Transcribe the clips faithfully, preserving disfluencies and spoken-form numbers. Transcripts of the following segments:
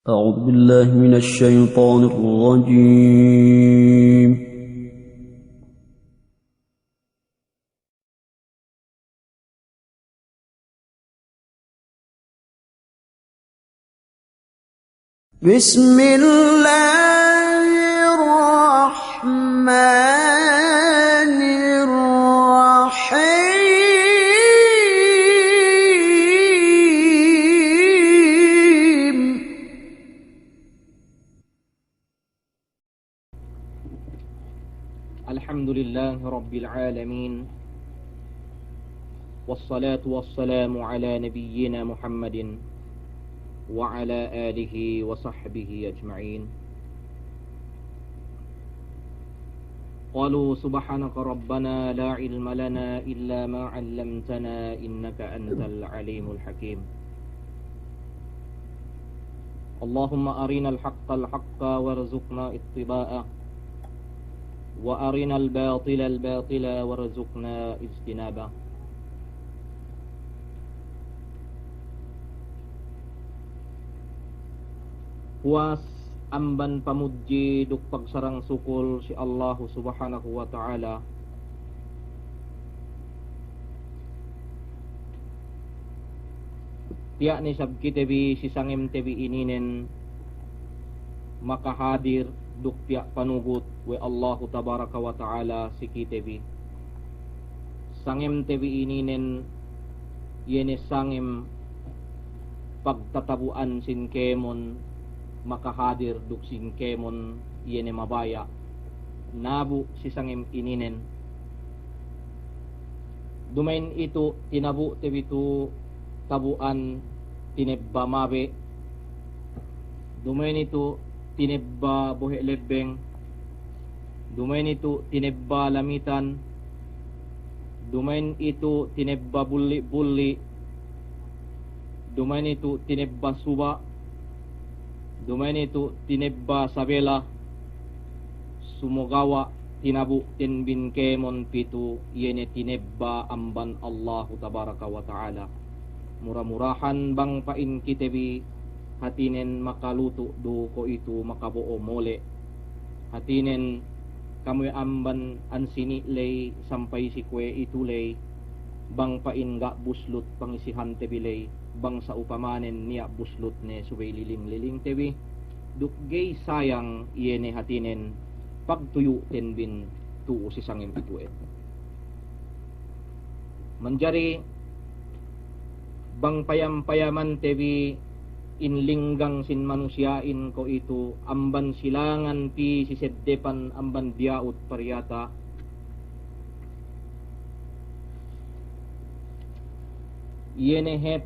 أعوذ بالله من الشيطان الرجيم. بسم الله الرحمن الرحيم. الحمد لله رب العالمين، والصلاة والسلام على نبينا محمد وعلى آله وصحبه أجمعين. قالوا سبحانك ربنا لا علم لنا إلا ما علمتنا إنك أنت العليم الحكيم. اللهم أرنا الحق الحقا وارزقنا اتباعه، وأرنا الباطل الباطلا وارزقنا اجتنابه. Puwas amban pamudji duk pagsarang sukul si Allahu Subhanahu wa Ta'ala. Tiya' ne isab kite bi si sangem te bi ininen makahadir duk tiya' panugut we' Allahu Tabaraka wa Ta'ala si kite bi. Sangem te bi ininen iye ne sangem pagtatabu'an sin kēmon makahadir duk sin kēmon iye ne mabaya' nabu' si sangem ininen. Duma'in itu tinabu' te bi tu tabu'an tinebba mabe'. Duma'in itu tinebba bohe' lebbeng. Duma'in itu tinebba lamitan. Duma'in itu tinebba bulli'-bulli'. Duma'in itu tinebba suba'. Duma'in itu tinebba sabela. Sumogawa' tinabu' ten bin kēmon pitu, iye ne tinebba amban Allahu Tabaraka wa Ta'ala. Mura-murahan bang pa'in kite bi hātinen makalutu' du ko' itu makabo'o mole'. Hātinen kamuwe amban ansini' ley sampay si kuwe' itu ley, bang pa'in ga' buslut pangisihan te bi ley, bang sa'upamanen niya' buslut ne subey liling-liling te bi, duk gey sayang iye ne hātinen pagtuyu' ten bin tu'u si sangem itu'en. Manjari bang payam-payaman te bi in linggang sin manusiya'in ko' itu amban silangan pī si seddepan amban diya'ut pariyata'. Iye ne hep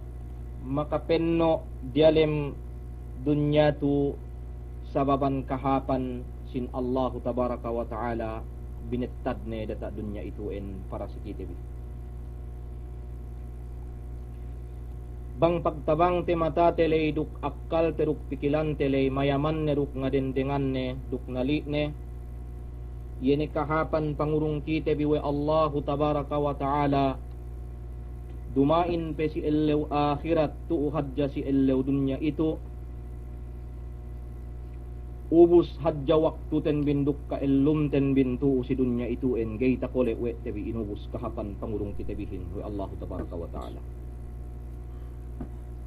makapenno' diyalem dunya tu sababan kahāpan sin Allahu Tabaraka wa Ta'ala binettad ne data' dunya itu'en para si kite bi. Bang pagtabang te mata te ley duk akkal te duk pikilan te ley mayaman ne duk ngadendengan ne duk nali' ne, iye ne kahāpan pangurung kite bi we' Allahu Tabaraka wa Ta'ala, duma'in pe si ellew ahirat tu'u hadja si ellew dunya itu, ubus hadja waktu ten bin duk ka'ellum ten bin tu'u si dunya itu'en, gey takole' we' te bi inubus kahāpan pangurung kite bihin we' Allahu Tabaraka wa Ta'ala.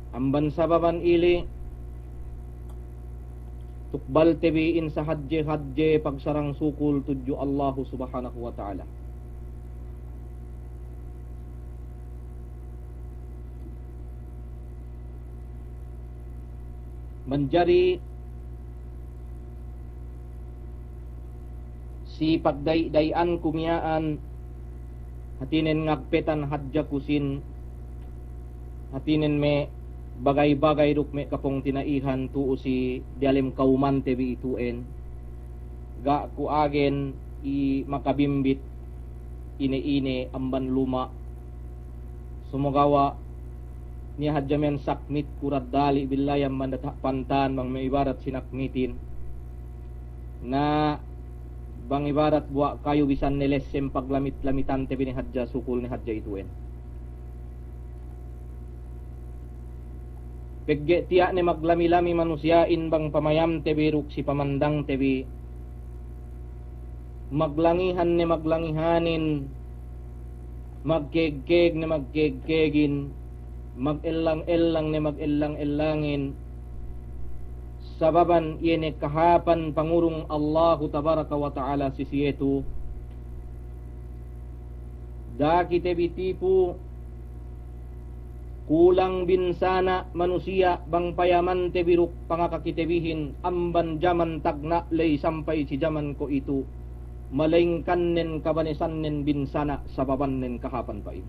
Amban sababan ili, tukbal te bi in sahadje-hadje pagsarang sukul tudju Allahu Subhanahu wa Ta'ala. Manjari si pagda'i-da'i'anku miya'an, hātinen ngagpetan hadja ku sin, hātinen me' bagay-bagay duk me' kapungtina'ihan tu'u si diyalem kawman te bi itu'en. Ga' ku agen i makabimbit ine-ine amban luma'. Sumogawa' niya' hadja men sakmit ku raddali' billahi amban data' pantan bang me' ibarat sinakmitin. Na bang ibarat buwa' kayu bisan ne lessem paglamit-lamitan te bi ne hadja sukul ne hadja itu'en. Pegge' tiya' ne maglami-lami manusiya'in bang pamayamte bi duk si pamandangte bi. Maglangihan ne maglangihanin, magkēg-kēg ne magkēg-kēgin, magellang-ellang ne magellang-ellangin. Sababan iye ne kahāpan pangurung Allahu tabaraka wa ta'ala si siye tu. Da'a kite bi tipu, kulang binsana' manusiya' bang payamante bi duk pangaka kite bihin amban jaman tagna' ley sampay si jaman kuwe'itu, malayingkannen kabanesannen binsana' sababannen kahāpan pa'in.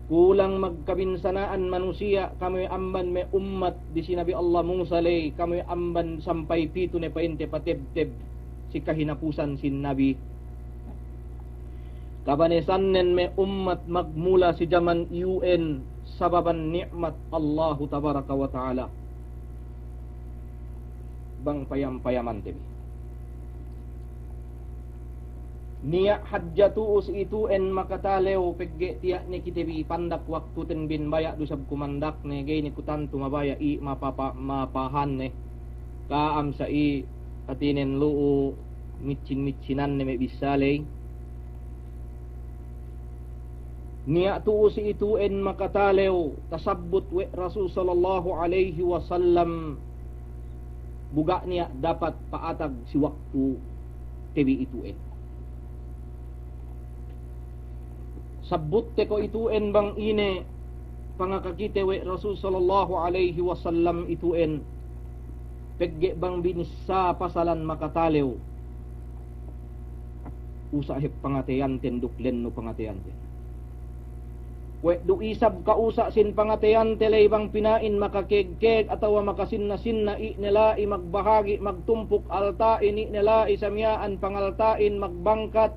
Kulang magkabinsana'an manusiya' kami amban me' ummat di si Nabi Allah Musa ley, kami amban sampay pitu ne pa'inte patebteb si kahinapusan sin nabi. Kabanesannen me' ummat magmula si jaman iyu'en sababan ni'mat Allahu tabaraka wa ta'ala. Bang payam-payamante bi. Niya' hadja tu'u si itu'en makatalew pegge' tiya' ne kite bi pandak waktuten bin baya' du isab ku mandakne, ga'i ne ku tantu mabaya' i' mapapa-, mapahanne. Ka'am sa i' hātinen lu'u mitsin-mitsinanne me' bissā ley. Niya' tu'u si itu'en makatalew tasabbut we' Rasul sallallahu alaihi wasallam, bu ga' niya' dapat pa'atag si waktute bi itu'en. Sabbutte ko' itu'en bang ine pangaka kite we' Rasul sallallahu alaihi wasallam itu'en, pegge' bang binissā pasalan makatalew, usa' hep pangateyanten duk lennu pangateyanten. Kuwe' du isab ka'usa' sin pangateyante ley bang pina'in makakēg-kēg atawa makasinna-sinna, i' ne la'i magbahagi' magtumpuk alta'in, i' ne la'i samiya'an pangalta'in magbangkat,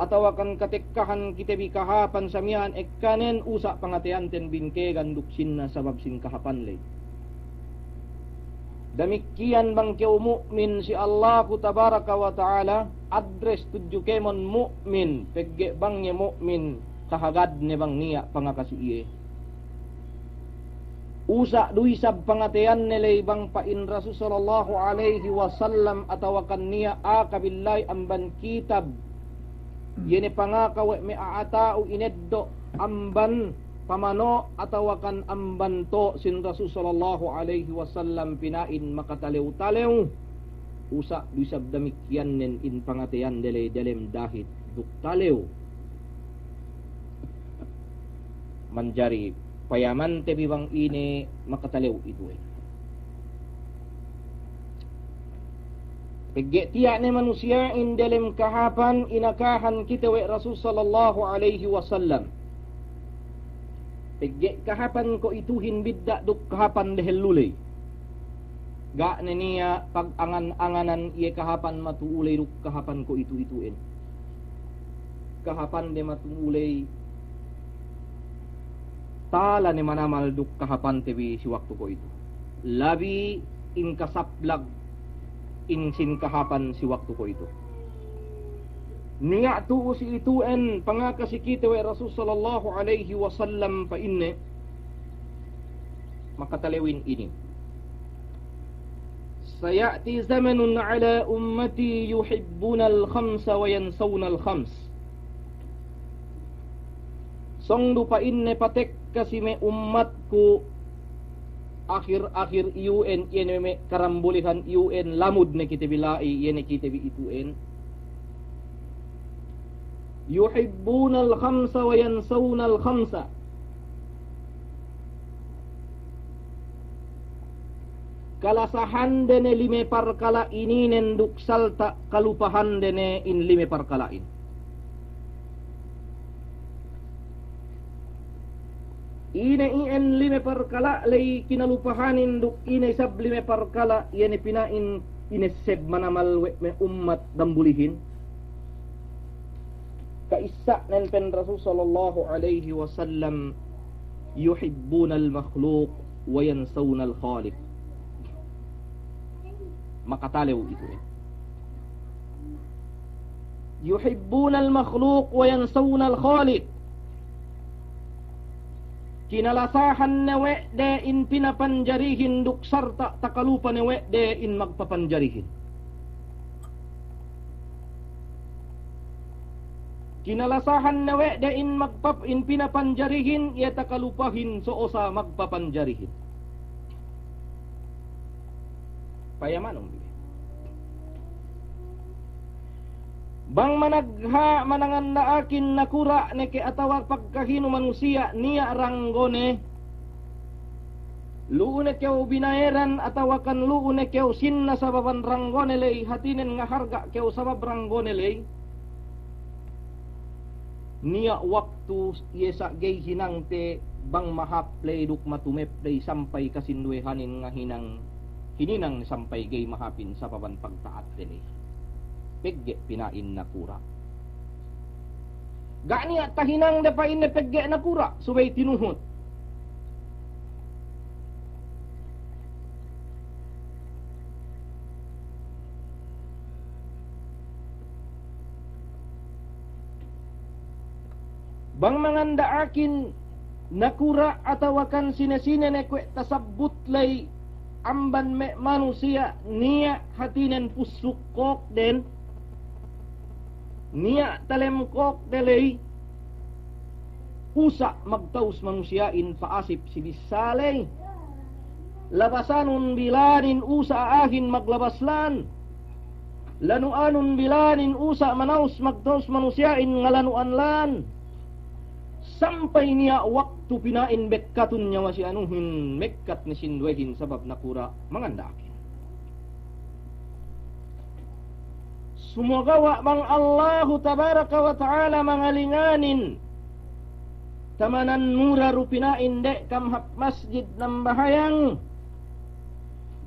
atawa kan katekkahan kite bi kahāpan samiya'an ekkanen, usa' pangateyanten bin kēgan duk sinna sabab sin kahāpan ley. Damikkiyan bang kew mu'min si Allahu tabaraka wa ta'ala, address tudju kēmon mu'min, pegge' bang iye mu'min, kahagadne bang niya' pangaka si iye. Usa' du isab pangateyanne ley bang pa'in Rasul sallallahu alaihi wasallam atawa kan niya' akabillahi amban kitab, iye ne pangaka we' me' a'a ta'u ineddo' amban pamano' atawa kan amban to' sin Rasul sallallahu alaihi wasallam pina'in makatalew-talew. Usa' du isab damikkiyannen in pangateyande ley delem dahit duk talew. Manjari payamante bi bang ine makatalew itu'en. Pegge' tiya' ne manusiya'in delem kahāpan inakahan kite we' Rasul sallallahu alaihi wasallam. Pegge' kahāpan kuwe'ituhin bidda' duk kahāpan dehellu ley. Ga' ne niya' pagangan-anganan iye kahāpan matu'u ley duk kahāpan kuwe'itu-itu'en. Kahāpande matu'u ley tala ne manamal duk kahāpante bi si waktu kuwe'itu. Labi in kasaplag in sin kahāpan si waktu kuwe'itu. Niya' tu'u si itu'en pangaka si kite we' Rasul sallallahu alaihi wasallam pa'inne, makatalewin inin. سيأتي زمن على أمتي يحبون الخمس وينسون الخمس. Sōng du pa'inne patekka si me' ummatku akhir-akhir iyu'en, iye ne me' karambulihan iyu'en, lamud ne kite bi la'i, iye ne kite bi itu'en. يحبون الخمس وينسون الخمس. Kalasahande ne lime parkala' ininen duk salta' kalupahande ne in lime parkala'in. Ine iyan lime parkala' ley kinalupahanin duk ine isab lime parkala' iye ne pina'in inesseb manamal we' me' ummat dambulihin. Ka'issa'nen pa'in Rasul sallallahu alaihi wasallam, يحبون المخلوق وينسون الخالق. Makatalew itu, eh. يحبون المخلوق وينسون الخالق. Kinalasahan ne we' de in pinapanjarihin duk sarta' takalupa ne we' de in magpapanjarihin. Kinalasahan ne we' de in magpap-, in pinapanjarihin, iye takalupahin so'o sa magpapanjarihin. Payamanun bi. Bang managha' mananganda'akin nakura' ne ke atawa pagkahinu manusiya' niya' ranggone, lu'u ne kew binayeran atawa kan lu'u ne kew sinna sababan ranggone ley, hātinen ngaharga' kew sabab ranggone ley, niya' waktu iye sa' ga'i hinangte bang mahāp ley duk matumep ley sampay kasinduwehanin ngahinang, hininang sampay ga'i mahāpin sababan pagta'atte ley. Pegge' pina'in nakura'. Ga' niya' tahinang de pa'inne pegge' nakura', subey tinuhut. Bang manganda'akin nakura' atawa kan sine-sine ne kuwe' tasabbut ley amban me' manusiya' niya' hātinen pussuk kōkden, niya' talem kōkde ley, usa' magtawus manusiya'in pa'asip si bissā ley. Labasanun bi lanin usa' a'ahin maglabas lan. Lanu'anun bi lanin usa' manawus magtawus manusiya'in ngalanu'an lan. Sampay niya' waktu pina'in bekkatun niyawa si anuhin, mekkat ne sinduwehin sabab nakura' manganda'akin. Sumagawa' bang Allahu tabaraka wa ta'ala mangalinganin, tamanan mura du pina'in de' kam hap masjid nambahayang,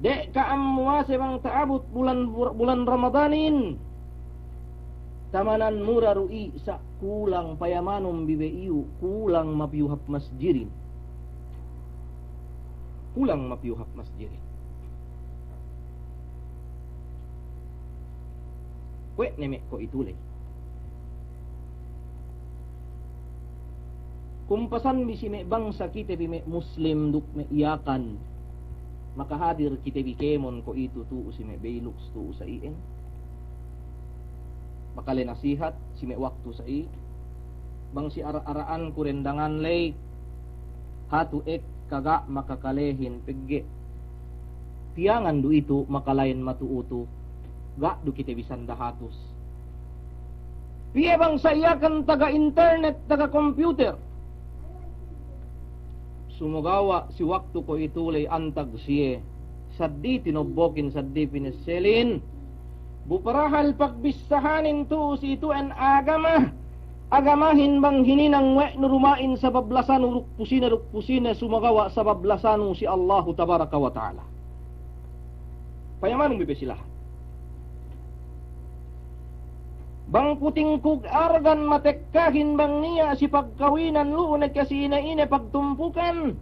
de' ka'am muwase bang ta'abut bulan, bulan Ramadanin, tamanan mura du i' sa' kulang, payamanun bi be iyu', kulang mapiyu hap masjidin. Kulang mapiyu hap masjidin. Kuwe' ne me' ko' itu ley. Kumpasan bi si me' bangsa kite bi me' Muslim duk me' Yakan. Makahadir kite bi kēmon ko' itu tu'u si me' Beilux tu'u sa iyan. Makale nasihat si me' waktu sa i. Bang si ara'-ara'anku dendangan ley, hatu ekka ga' makakalehin pegge' piyangan du itu makalain matu'u tu, ga' du kite bisan dahatus. Piye bang sa Yakan taga internet, taga computer. Sumagawa' si waktu ko' itu ley antag siye, saddi tinobbokin, saddi pinesselin. Bu parahal pagbissahanin tu'u si itu'en agama, agamahin bang hininang we' nu duma'in sabab lasanu duk pu sine duk pu sine, sumagawa' sabab lasanu si Allahu tabaraka wa ta'ala. Payamanun bi pe silahan. Bang puting kug argan matekkahin bang niya' si pagkawinan lu'u ne ke si ine-ine pagtumpukan.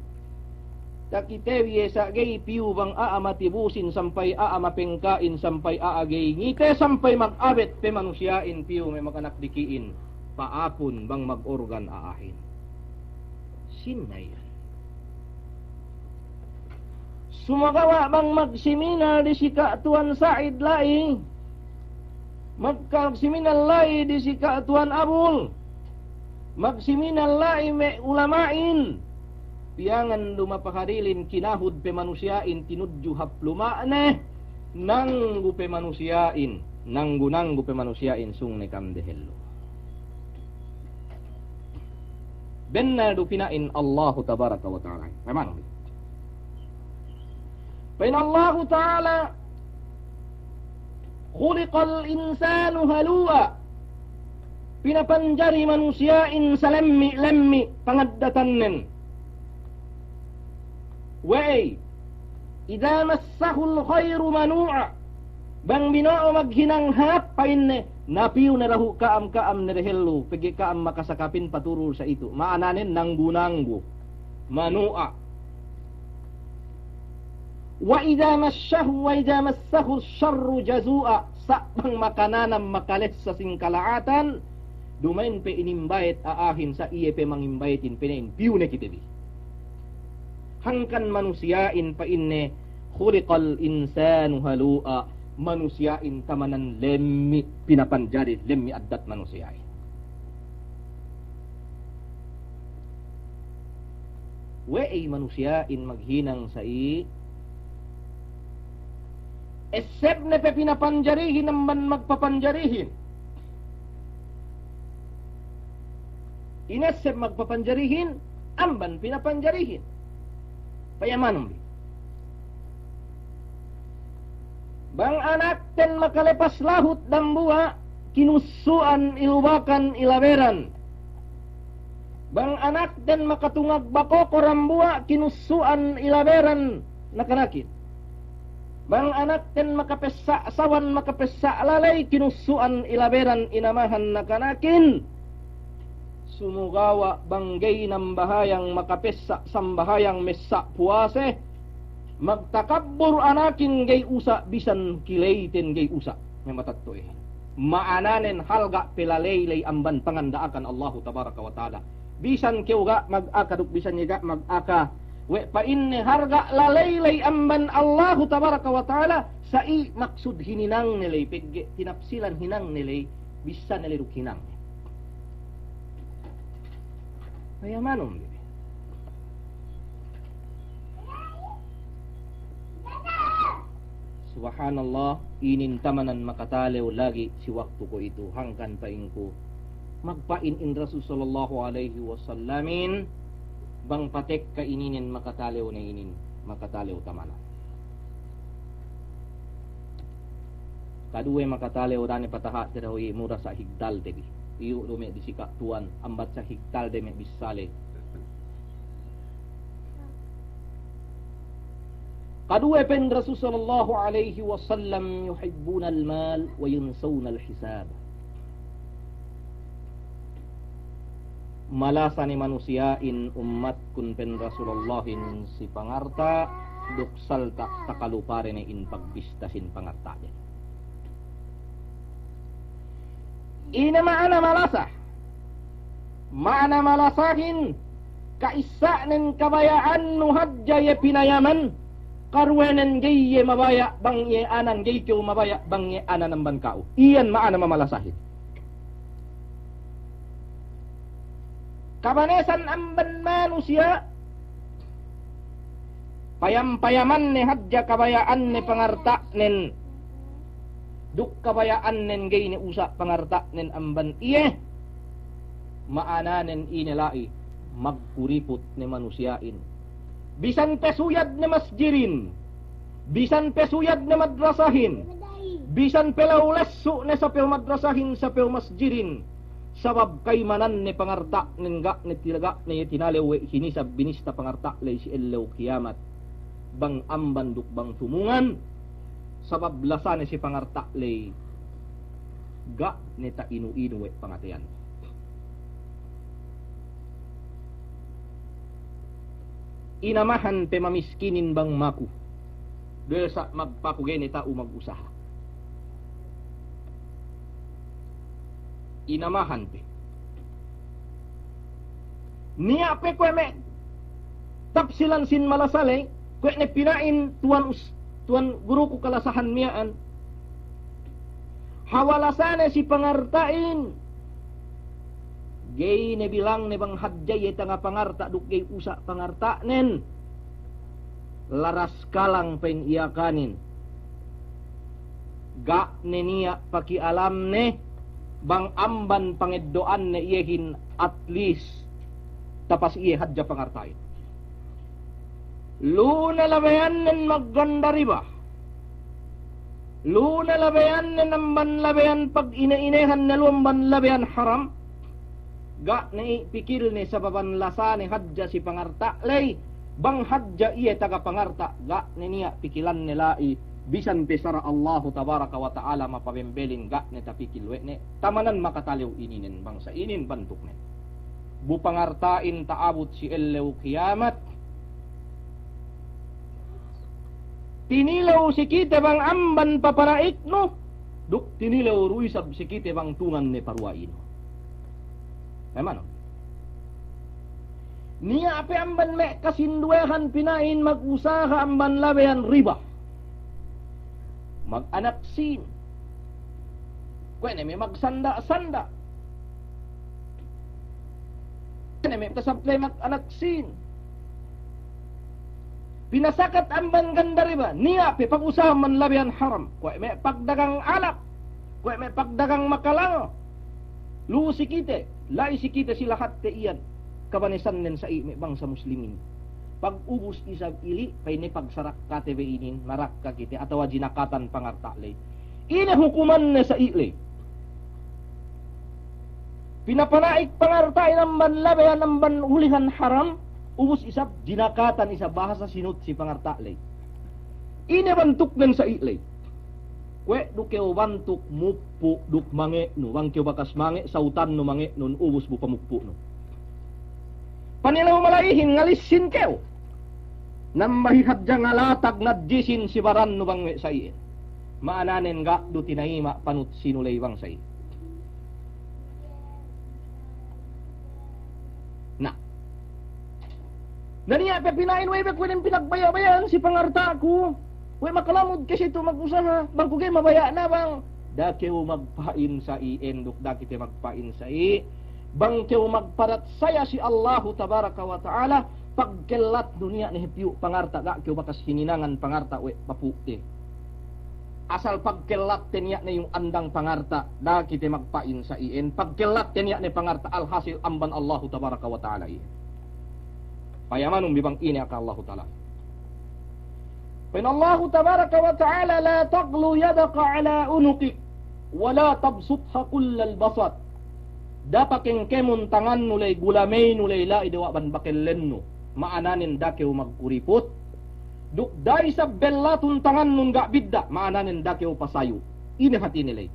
Takite bi iye sa' ga'i piyu bang a'a matibusin sampay a'a mapengka'in sampay a'a ga'i ngite sampay magabet pe manusiya'in piyu me' makanak diki'in pa'apun bang magorgan a'ahin. Sinna iyan. Sumagawa' bang magsiminar di si Ka' Tuwan Sa'id la'i, magka-, magsiminal la'i di si Ka' Tuwan Abul, magsiminal la'i me' ulama'in, piyangan du mapahadilin kinahud pe manusiya'in tinudju hap luma'ne, nanggu pe manusiya'in, nanggu-nanggu pe manusiya'in sung ne kam dehellu. Bennal du pina'in Allahu tabaraka wa ta'ala. Payamanun bi. Pa'in Allahu ta'ala, "Khuliqal insanu halu'a." Pinapanjari manusiya'in salemmi'-lemmi' pangaddatannen. We'ey, "Idza massahul khairu manu'a." Bang bino'o maghinang hāp pa'inne, na piyu ne dahu' ka'am, ka'am ne dehellu, pegge' ka'am makasakapin paturul sa itu'. Ma'ananen nanggu-nanggu. Manu'a. "Wa idza massahu, wa idza massahus sharru jazu'a." Sa' bang makananam makalessa sin kala'atan, duma'in pe inimbayet a'ahin sa' iye pe mangimbayetin pe ne in piyu ne kite bi. Hangkan manusiya'in pa'inne, "Khuliqal insanu halu'a." Manusiya'in tamanan lemmi' pinapanjari, lemmi' addat manusiya'in. We'ey manusiya'in maghinang sa'i? Essebne pe pinapanjarihin amban magpapanjarihin. Inesseb magpapanjarihin amban pinapanjarihin. Payamanun bi. Bang anakten makalepas lahut dambuwa', kinussu'an ilubakan ilaberan. Bang anakten makatungag bakoko dambuwa', kinussu'an ilaberan nakanakin. Bang anakten makapessa' sawan, makapessa' laley, kinussu'an ilaberan inamahan nakanakin. Sumugawa' bang gey nambahayang makapessa' sambahayang messa' puwase, magtakabbur anakin gey usa' bisan kileyten gey usa'. Me' matatto'ehin. Ma'ananen halga' pe laley ley amban panganda'akan Allahu tabaraka wa ta'ala. Bisan kew ga' magaka duk bisan iye ga' magaka. We' pa'inne halga' laley ley amban Allahu tabaraka wa ta'ala, sa'i maksud hininangne ley, pegge' tinapsilan hinangne ley, bissāne ley duk hinangne. Payamanun bi. Subhanallah, inin tamanan makatalew lagi' si waktu kuwe'itu, hangkan pa'inku, magpa'in in Rasul sallallahu alaihi wasallamin, bang patekka ininen makatalew ne inin, makatalew tamanan. Kaduwe makatalew, da'a ne pataha'te dahu' i, mura sa' higtalte bi. Iyu' du me' disi ka' tuwan, ambat sa' higtalde me' bissāle. Kaduwe pa'in Rasul sallallahu alaihi wasallam, "Yuhibbunal mal wa yunsawunal hisab." Malasa ne manusiya'in ummatkun pa'in Rasulullahin si pangarta', duk salta' takalupade ne in pagbista sin pangarta'den. Ine ma'ana malasa? Ma'ana malasahin, ka'issa'nen kabaya'annu hadja iye pinayaman, karuwenen ga'i iye mabaya' bang iye anan, ga'i kew mabaya' bang iye anan amban ka'u. Iyan ma'ana mamalasahin. Kabanesan amban manusiya', payam-payamanne hadja kabaya'anne pangarta'nen, duk kabaya'annen ga'i ne usa' pangarta'nen amban iye, ma'ananen ine la'i, magkuriput ne manusiya'in. Bisan pe suyad ne masjidin, bisan pe suyad ne madrasahin, bisan pe law lessu' ne sapew madrasahin, sapew masjidin, sabab ka'imananne pangarta'nen ga' ne ti-, ga' ne iye tinalew we' hinisab binista pangarta' ley si ellew kiyamat, bang amban duk bang tumungan, sabab lasane si pangarta' ley ga' ne ta'inu-inu we' pangateyan. Inamahan pe mamiskinin bang maku. Duwe sa' magpaku ga'i ne ta'u magusaha. Inamahan pe. Niya' pe kuwe' me' tapsilan sin malasa ley, kuwe' ne pina'in tuwan us-, tuwan guruku kalasahan miya'an. Hawal lasane si pangarta'in. Ga'i ne bilangne bang hadja iye tanga pangarta' duk ga'i usa' pangarta'nen. Laras kalang pa'in Iyakanin. Ga' ne niya' paki'alamne bang amban pangeddo'anne iyehin, at least tapas iye hadja pangarta'in. Lu ne labeyannen magganda riba. Lu ne labeyannen amban labeyan pagine-inehan ne lu amban labeyan haram. Ga' ne i' pikilne sababan lasane hadja si pangarta' ley. Bang hadja iye taga pangarta', ga' ne niya' pikilanne la'i. Bisan pe sara' Allahu tabaraka wa ta'ala mapabembelin, ga' ne tapikil we' ne. Tamanan makatalew ininen bangsa inin bantuknen. Bu pangarta'in ta'abut si ellew kiyamat. Tinilew si kite bang amban papana'iknu, duk tinilew du isab si kite bang tungan ne paruwa'inu. Memang. Niya' pe amban me' kasinduwehan pina'in mag-usaha amban labeyan riba. Mag-anak sīn. Kuwe' ne me' magsanda'-sanda'. Kuwe' ne me' tasabley mag-anak sīn. Pinasakat amban ganda riba, niya' pe pag-usaha amban labeyan haram. Kuwe' me' pagdagang alak, kuwe' me' pagdagang makalang. Lu'u si kite, la'i si kite si lahatte iyan. Kabanesannen sa'i me' bangsa muslimin. Pag ubus isab ili', pa'inne pagsarakate be inin, narakka kite, atawa jinakatan pangarta' ley. Ine hukumanne sa'i ley? Pinapana'ik pangarta'in amban labeyan amban ulihan haram, ubus isab jinakatan isab bahasa sinutsi pangarta' ley. Ine bantuknen sa'i ley? Kuwe' du kew bantuk muppu' duk mange'nu, bang kew bakas mange', sawutannu mange'nun, ubus bu pamuppu'nu. Panilew mala'ihin ngalissin kew. Nambahi hadja ngalatag nadjisin si barannu bang we' sa'i'in. Ma'ananen ga' du tinayima' panutsinu ley bang sa'i. Na. Na niya' pe pina'in we' be kuwe' dem pinagbaya'-baya'an si pangarta'ku. We' makalamud ke situ mag-usaha, bang ku ga'i mabaya' na bang. Da'a kew magpa'in sa'i, enduk da'a kite magpa'in sa'i. Bang kew magparatsaya si Allahu tabaraka wa ta'ala, pagkellatnu niya' ne hep iyu' pangarta', ga' kew bakas hininangan pangarta' we' papu'te. Asal pagkellatte niya' ne iyu' andang pangarta', da'a kite magpa'in sa'i en, pagkellatte niya' ne pangarta', alhasil amban Allahu tabaraka wa ta'ala iye. Payamanun bi bang ine aka Allahu ta'ala. Pa'in Allahu tabaraka wa ta'ala, "La taghlu yadaka ala unuqik, wa la tabsutha kullal basat." Da'a pakengkemun tangannu ley, gulameynu ley la'i dewa' ban bakellennu. Ma'ananen da'a kew magkuriput. Duk da'a isab bellatun tangannun ga' bidda', ma'ananen da'a kew pasayu'. Ine hatine ley?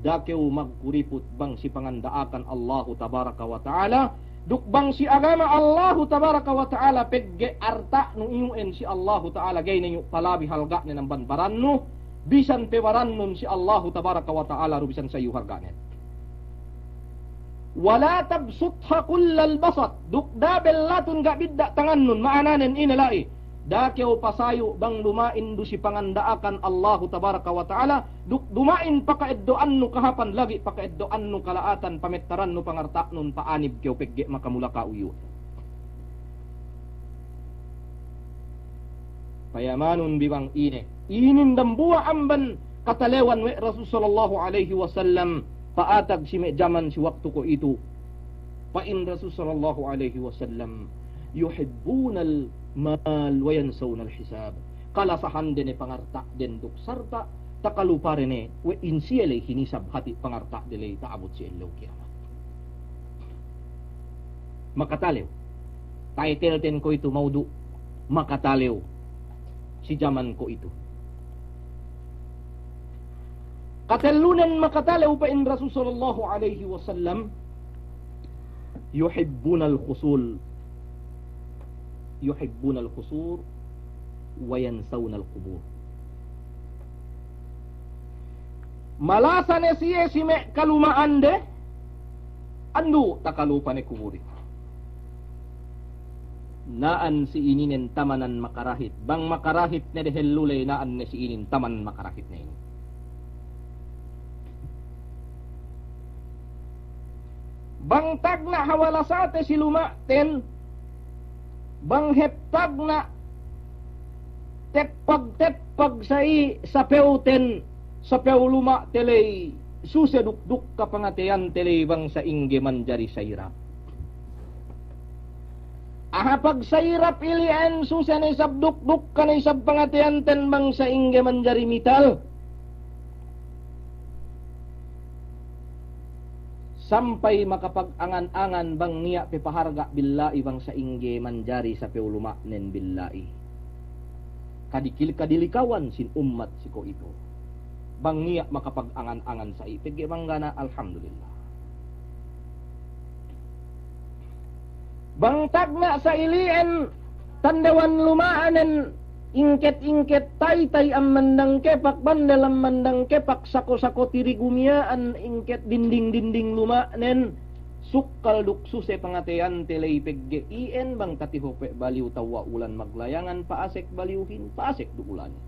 Da'a kew magkuriput bang si panganda'akan Allahu tabaraka wa ta'ala, duk bang si agama Allahu tabaraka wa ta'ala, pegge' arta'nu iyu'en si Allahu ta'ala, ga'i ne iyu' palabi halga'nen amban barannu, bisan pe barannun si Allahu tabaraka wa ta'ala du bisan sayu halga'nen. Wa la tabsutha kullal basat, duk da'a bellatun ga' bidda' tangannun, ma'ananen ine la'i? Da'a kew pasayu' bang duma'in du si panganda'akan Allahu tabaraka wa ta'ala, duk duma'in paka'eddo'annu kahāpan lagi' paka'eddo'annu kala'atan pamettarannu pangarta'nun pa'anib kew pegge' makamula ka'u iyu'. Payamanun bi bang ine. Inin dambuwa' amban katalewan we' Rasul sallallahu alaihi wasallam pa'atag si me' jaman si waktu kuwe'itu. Pa'in Rasul sallallahu alaihi wasallam, "Yuhibbunal mal wa yansawnal hisab." Kalasahande ne pangarta'den duk sarta' takalupade ne we' in siye ley hinisab hati' pangarta'de ley ta'abut si ellew kiyamat. Makatalew. Title ten kuwe'itu maudu', makatalew si jaman kuwe'itu. Katellunen makatalew pa'in Rasul sallallahu alaihi wasallam, "Yuhibbunal qusur, yuhibbunal qusur, wa yansawnal qubur." Malasa ne siye si me' kaluma'ande, andu' takalupa ne kuburin. Na'an si ininen tamanan makarahit. Bang makarahit ne dehellu ley, na'an ne si inin tamanan makarahit ne inin. Bang tagna' hawal lasate si luma'ten, bang hep tagna' teppag-teppag sa'i sapewten, sapew luma'te ley, suse duk dukka pangateyante ley bang sa'ingge manjari sa'irap. Aha pagsairap ili'en, suse ne isab duk dukka ne isab pangateyanten bang sa'ingge manjari mital. Sampay makapag-angan-angan bang niya' pe paharga' billa'i bang sa'ingge manjari sapew luma'nen billa'i. Kadikil-, kadilikawan sin ummat si kuwe'itu. Bang niya' makapag-angan-angan sa'i, pegge' bang ga' na, alhamdulillah. Bang tagna' sa ili'en tandewan luma'nen, ingket-ingket taytay amban dangkepak, bandel amban dangkepak, sako-sako tirigu miya'an, ingket dinding-dinding luma'nen, sukkal duk suse pangateyante ley pegge' iyan bang katihope' baliyu tawwa' ulan maglayangan, pa'asek baliyuhin, pa'asek du ulanin.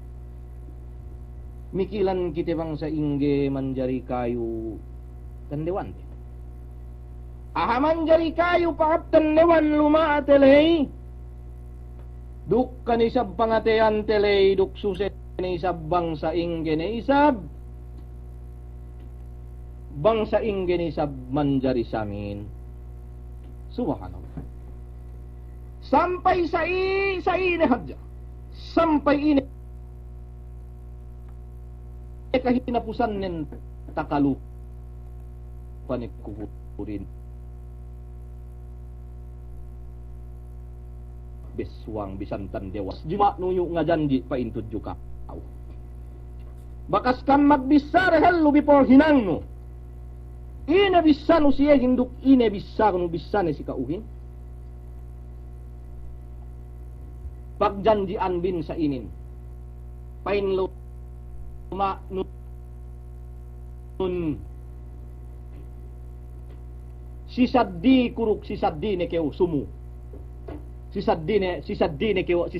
Mikilan kite bang sa'ingge manjari kayu tandewante. Aha manjari kayu pa'at tandewan luma'te ley, duk kan isab pangateyante ley, duk suse ne isab bang sa'ingge ne isab, bang sa'ingge ne isab manjari samin. Subhanallah. Sampay sa'i, sa'i ne hadja. Sampay ine kahinapusannen takalupa ne kuburin. Bessuwang bisan tandewas. Jima' nuyu' ngajanji' pa'in tudju ka'u. Bakas kam magbissā dehellu before hinangnu. Ine bissānu siye hinduk ine bissānu bissāne si ka'uhin. Pagjanji'an bin sa'inin. Pa'in luma'nun. Si saddi kuruk si saddi ne kew sumu. Si saddi ne, si saddi ne kew, si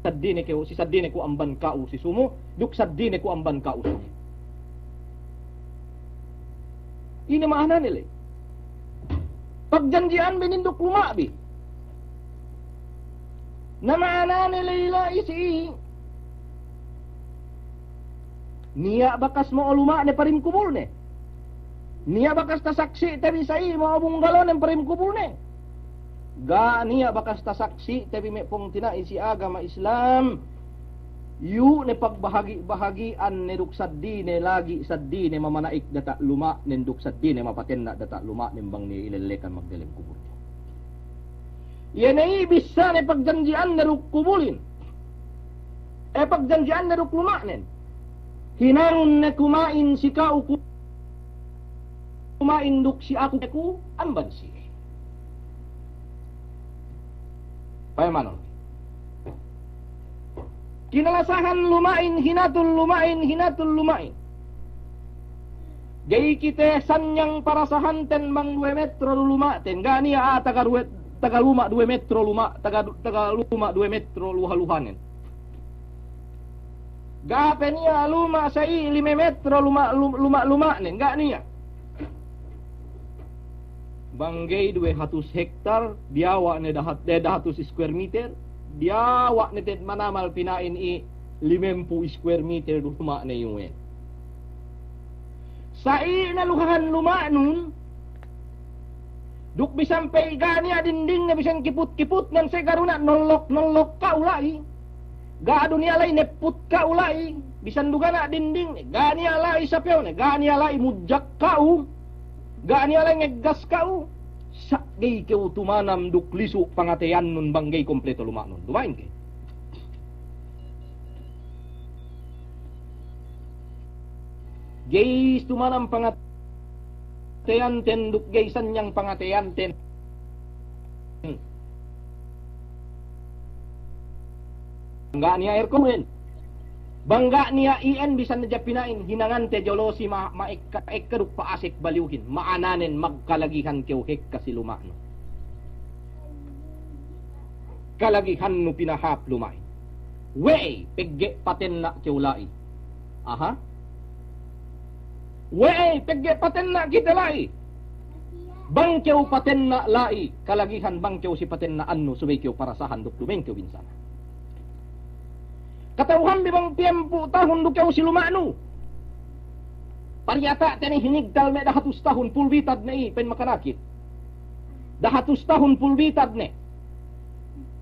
saddi ne kew, si saddi ne ku amban ka'u si sumu, duk saddi ne ku amban ka'u sumu. Ine ma'anane ley? Pagjanji'an bi ninduk luma'bi. Na ma'anane ley la'i si niya' bakas mo'o luma'ne parim kubulne. Niya' bakas tasaksi'te bi sa'i mo'o bunggalonen parim kubulne. Ga' niya' bakas tasaksi'te bi me' pungtina'i si agama Islam. Iyu' ne pagbahagi'-bahagi'an ne duk saddi ne lagi' saddi ne mamana'ik data' luma'nen duk saddi ne mapatenna' data' luma'nen bang niya' ilellekan magdelem kubulne. Iye ne i' bissāne pagjanji'anne duk kubulin. E, pagjanji'anne duk luma'nen. Hinangun ne ku ma'in si ka'u ku ma'in duk si aku ku amban siye. Payamanon. Kinalasahan luma'in, hinatul luma'in, hinatul luma'in. Ga'i kite sanyang parasahanten bang duwe metro du luma'ten. Ga' niya', a, taga duwe, taga luma' duwe metro luma', taga, taga luma' duwe metro luha-luhanen. Ga' pe niya' luma' sa'i lime metro luma', lum-, luma', luma'nen. Ga' niya'. Bang ga'i duwe hatus hektar, diyawa' ne dahat-, eh, dahatus square meter, diyawa' ne te'ed manamal pina'in i' limempū' square meter du luma'ne iyu'en. Sa'i ne luhahan luma'nun, duk bisan pe ga' niya' dindingne bisan kiput-kiputnen se ga' du na' nollok-nollok ka'u la'i. Ga' du niya' la'i nepput ka'u la'i, bisan du ga' na' dindingne, ga' niya' la'i sapewne, ga' niya' la'i mudjak ka'u, ga' niya' la'i ngeggas ka'u, sa' ga'i kew tumanam duk lisu' pangateyannun bang ga'i kompleto luma'nun. Duma'in ke? Ga'i tumanam pangat- teyanten duk ga'i sanyang pangateyanten. Bang ga' niya' aircon, bang ga' niya' iyan bisan ne japina'in hinangante jolosi ma-, ma'ekka-ekka duk pa'asek baliyuhin. Ma'ananen magkalagihan kew hekka si luma'nu. Kalagihannu pinahāp luma'in. We'ey pegge' patenna' kew la'i. Aha. We'ey pegge' patenna' kite la'i. Bang kew patenna' la'i, kalagihan bang kew si patenna'annu subey kew parasahan duk duma'in kew binsanan. Kata'uhanbi bang piyempū' tahun du kew si luma'nu. Pariyata'te ne hinigtal me' dahatus tahun pulbitad ne i' pa'in makanakit. Dahatus tahun pulbitad ne.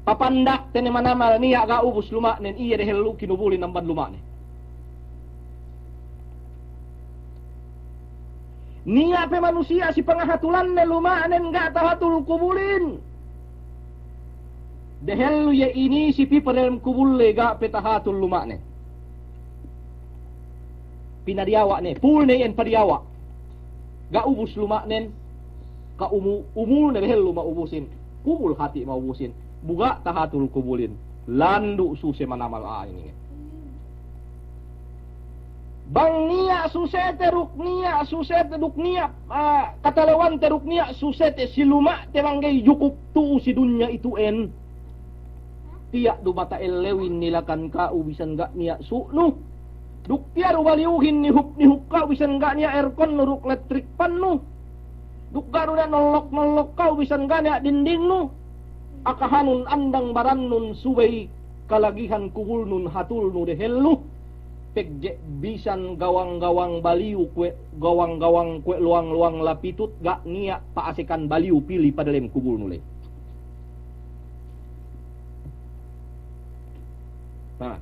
Papanda'te ne manamal niya' ga' ubus luma'nen, iye dehellu kinubulin amban luma'ne. Niya' pe manusiya' si pangahatulanne luma'nen ga' tahatul kubulin. Dehellu iye inisi pī pa delem kubul ley ga' pe tahatul luma'nen. Pinadiyawa' ne, pul ne iyan padiyawa'. Ga' ubus luma'nen, ka umu-, umulne dehellu ma'ubusin, kubul hati' ma'ubusin, bu ga' tahatul kubulin, landu' suse manamal a'a inin. Bang niya' susete duk niya' susete duk niya', ah, katalewante duk niya' susete si luma'te bang ga'i jukup tu'u si dunya itu'en. Tiya' du mata ellewin nilakan ka'u bisan ga' niya' su'nu. Duk tiya' du baliyuhin nihup-nihup ka'u bisan ga' niya' aircon-nu duk electric fan-nu. Duk ga' du niya' nollok-nollok ka'u bisan ga' niya' dindingnu. Akahanun andang barannun subey kalagihan kubulnun hatulnu dehellu. Pegge' bisan gawang-gawang baliyu kuwe', gawang-gawang kuwe' luwang-luwang lapitut ga' niya' pa'asekan baliyu pili padalem kubulnu ley. Na.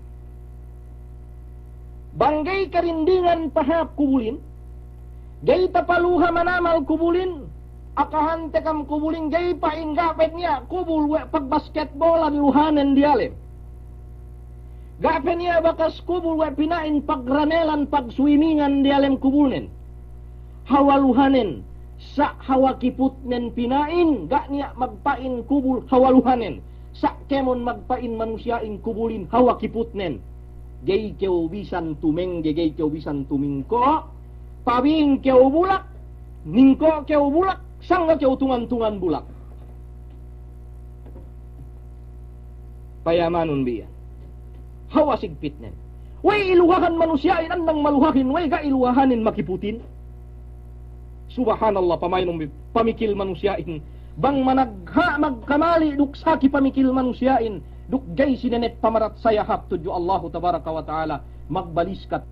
Bang ga'i karindingan pahāp kubulin, ga'i tapaluha manamal kubulin, akahante kam kubulin, ga'i pa'in ga' pe niya' kubul we' pagbasketbolan luhanen diyalem. Ga' pe niya' bakas kubul we' pina'in pagranelan pagswimingan diyalem kubulnen. Hawal luhanen, sa' hawal kiputnen pina'in, ga' niya' magpa'in kubul hawal luhanen. Sa' kēmon magpa'in manusiya'in kubulin hawal kiputnen. Ga'i kew bisan tumengge, ga'i kew bisan tumingko', pabing kew bulak, ningko' kew bulak, sangga kew tungan-tungan bulak. Payamanun bi iyan. Hawal sigpitnen. We'ey iluhahan manusiya'in andang maluhahin, we'ey ga' iluhahanin makiputin. Subhanallah, pamaynun bi, pamikil manusiya'in. Bang managha' magkamali' duk saki pamikil manusiya'in, duk ga'i sinenep pamaratsaya hāp tudju Allahu tabaraka wa ta'ala, magbaliskat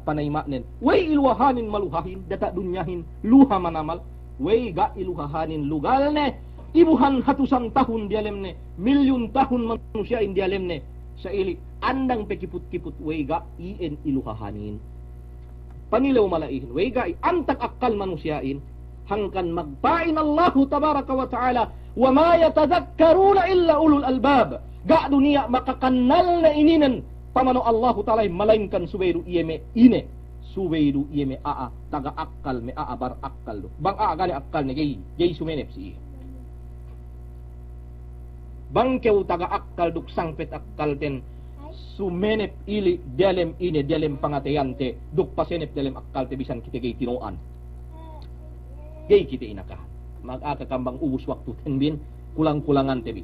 panayima'nen. We'ey iluhahanin maluhahin, diyata' dunyahin, luha manamal. We'ey ga' iluhahanin lugalne, ibuhan hatusan tahun diyalemne, milyun tahun manusiya'in diyalemne, sa' ili' andang pe kiput-kiput, we'ey ga' iyan iluhahanin. Panilew mala'ihin, we'ey ga'i antag akkal manusiya'in, hangkan magpa'in Allahu tabaraka wa ta'ala, "Wa ma yatadhakkaruna illa ulul albab." Ga' du niya' makakannal ne ininen pamano' Allahu ta'alahin, malayingkan subey du iye me' ine, subey du iye me' a'a taga akkal, me' a'a barakkal du. Bang a'a ga' ne akkalne, ga'i, ga'i sumenep si iye. Bang kew taga akkal duk sangpet akkalten, sumenep ili' diyalem ine, diyalem pangateyante, duk pasenep diyalem akkalte bisan kite ga'i tino'an. Ga'i kite inakahan. Magaka kam bang ubus waktuten bin, kulang-kulangante bi.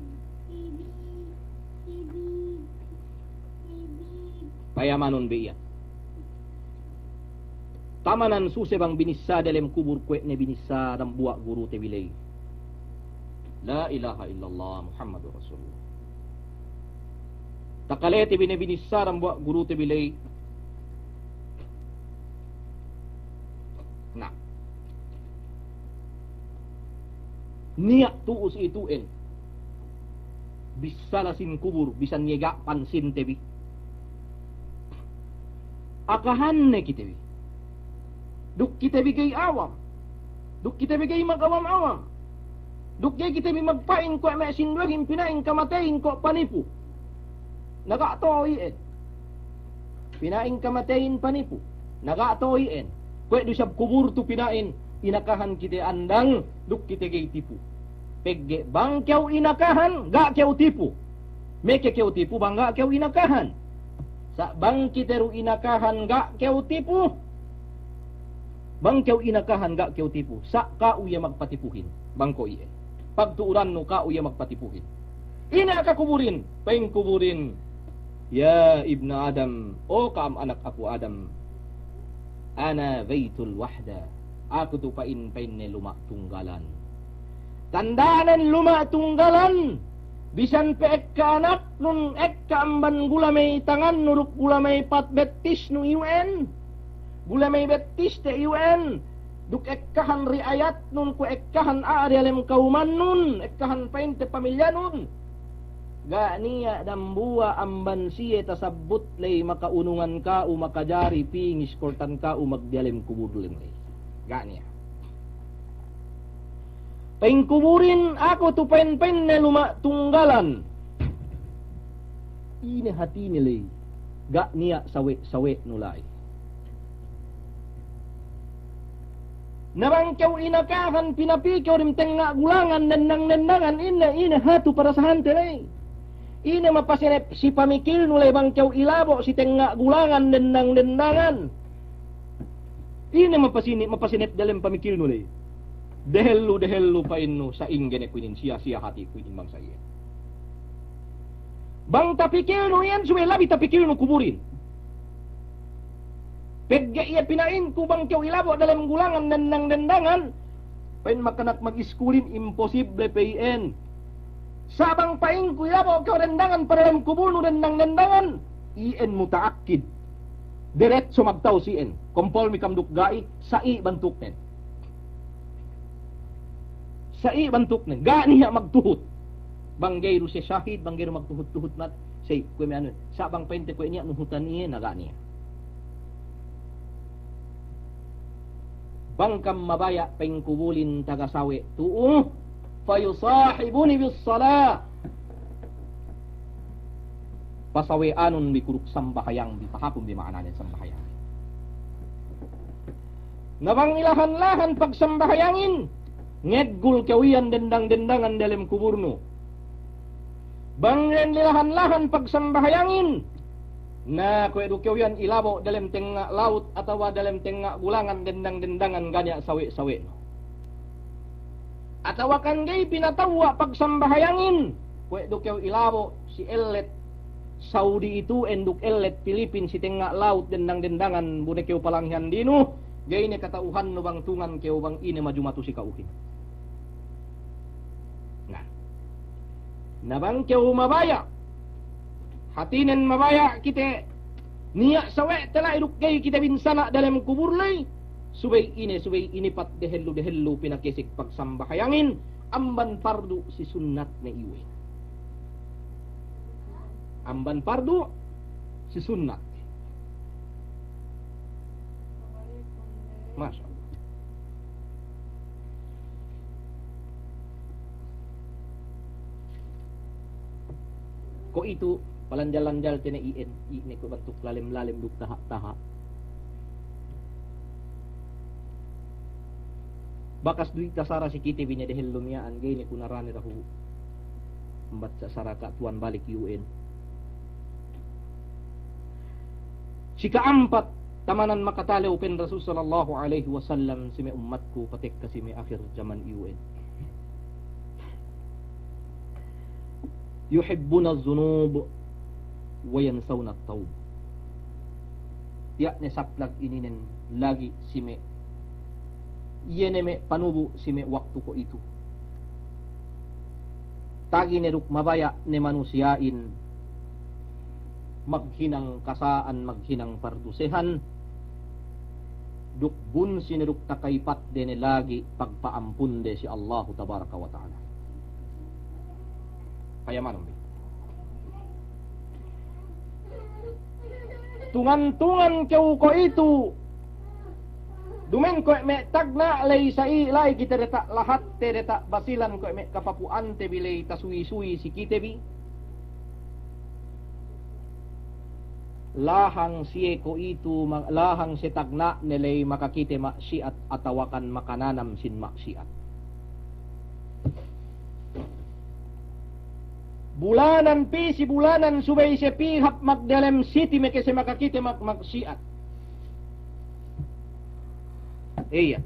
Payamanun bi iyan. Tamanan suse bang binissā diyalem kubul kuwe' ne binissā dambuwa' gurute bi ley. La ilaha illallah Muhammadur Rasulullah. Takalete bi ne binissā dambuwa' gurute bi ley. Na. Niya' tu'u si itu'en. Bissala sin kubul, bisan iye ga' pansinte bi. Akahanne kite bi. Duk kite bi ga'i awam. Duk kite bi ga'i magawam-awam. Duk ga'i kite bi magpa'in kuwe' me' sinduwehin pina'in kamateyin ko' panipu. Na ga' to'o iyan. Pina'in kamateyin panipu. Na ga' to'o iyan. Kuwe' du isab kubul tu pina'in inakahan kite andang duk kite ga'i tipu. Pegge' bang kew inakahan, ga' kew tipu. Meke kew tipu bang ga' kew inakahan. Sa' bang kite du inakahan ga' kew tipu. Bang kew inakahan ga' kew tipu. Sa' ka'u iye magpatipuhin. Bang ko' iye. Pagtu'urannu ka'u iye magpatipuhin. Ine aka kubulin, pa'in kubulin, "Ya ibna Adam, o ka'am anak apu' Adam. Ana baytul wahda." Aku tu pa'in, pa'inne luma' tunggalan. Tanda'nen luma' tunggalan, bisan pe ekka anaknun, ekka amban gulamey tangannu duk gulamey pat bettisnu iyu'en, gulamey bettiste iyu'en, duk ekkahan ri'ayatnun kuwe' ekkahan a'a diyalem kawumannun, ekkahan pa'inte pamilyanun. Ga' niya' dambuwa' amban siye tasabbut ley maka'unungan ka'u makajari pī ngiskoltan ka'u magdiyalem kubul ley. Ga' niya'. Pa'in kubulin, aku tu pa'in-pa'inne luma' tunggalan. Ine hatine ley, ga' niya' sawe'-sawe'nu la'i. Na bang kew inakahan, pinapī kew dem tengnga' gulangan, nennang-nennangan, ine, ine hatu parasahante ley. Ine mapasinep si pamikilnu ley bang kew ilabo' si tengnga' gulangan dendang-dendangan? Ine mapasini-, mapasinep dalem pamikilnu ley? Dehellu-dehellu pa'innu, sa'ingge ne ku inin, siya-siya hatiku inin bang sa iyan. Bang tapikilnu iyan, subey labi tapikilnu kuburin. Pegge' iye pina'inku bang kew ilabo' dalem gulangan dendang-dendangan, pa'in makanak mag-iskulin, imposible pe iyan. Sa' bang pa'inku ilabo' kew dendangan pa dalem kuburnu dendang-dendangan, iyan muta'akkid. Deretso magtawus iyan. Kompol mi kam duk ga'i, sa'i bantuknen. Sa'i bantuknen. Ga' niya' magtuhut. Bang ga'i du siye sahid, bang ga'i du magtuhut-tuhut mat, sa'i kuwe' me' anu. Sa' bang pa'inte kuwe' niya' nuhutan iye, na ga' niya'. Bang kam mabaya' pa'inku bulin taga sawe' tu'u, fayusahibuni bis-salah. Pasawe'anun bi ku duk sambahayang bi, pahāpun bi ma'ananen sambahayang. Na bang ilahan-lahan pagsambahayangin, ngeggul kew iyan dendang-dendangan dalem kuburnu. Bang iyan ilahan-lahan pagsambahayangin, na kuwe' du kew iyan ilabo' dalem tengnga' lawut atawa dalem tengnga' gulangan dendang-dendangan ga' niya' sawe'-sawe'nu. Atawa kan ga'i pinatawwa' pagsambahayangin, kuwe' du kew ilabo' si ellet Saudi itu'en duk ellet Pilipin si tengnga' lawut dendang-dendangan, bu ne kew palanghihan dinu, ga'i ne kata'uhannu bang tungan kew bang ine maju matu si ka'uhin. Na, na bang kew mabaya', hātinen mabaya' kite, niya' sawe'te la'i duk ga'i kite binsana' dalem kubur la'i, subey ine, subey inipat dehellu-dehellu pinakesek pagsambahayangin, amban pardu' si sunnatne iyu' iyan. Amban pardu' si sunnat. Masya Allah. Kuwe'itu, palanjal-lanjalte ne iyan, iye ne kuwe' bantuk lalem-lalem duk taha'-taha'. Bakas du tasara si kite bi ne dehellu miya'an, ga'i ne ku narane dahu' ambat sa-, sara ka' tuwan balik iyu' iyan. Si ka'ampat, tamanan makatalew, pa'in Rasul sallallahu alaihi wasallam, si me' ummatku patekka si me' akhir jaman iyu' iyan. Yuhibbuna az-zunub wa yansawna at-tawb. Tiya' ne saplag ininen lagi' si me', iye ne me' panubu' si me' waktu kuwe'itu. Tagi ne duk mabaya' ne manusiya'in maghinang kasa'an, maghinang pardusehan, duk bunsi ne duk takaypatde ne lagi' pagpa'ampunde si Allahu tabaraka wa ta'ala. Payamanun bi. Tungan-tungan kew kuwe'itu, duma'in kuwe' me' tagna' ley sa'i la'i kite diyata' lahatte, diyata' Basilan, kuwe' me' kapapu'ante bi ley tasuwi-suwi si kite bi. Lahang siye kuwe'itu, ma-, lahang siye tagna'ne ley makakite ma'siyat atawakan makananam sin ma'siyat. Bulanan pī si bulanan subey siye pī hap magdelem siti meke siye makakite mag-, ma'siyat. Iya.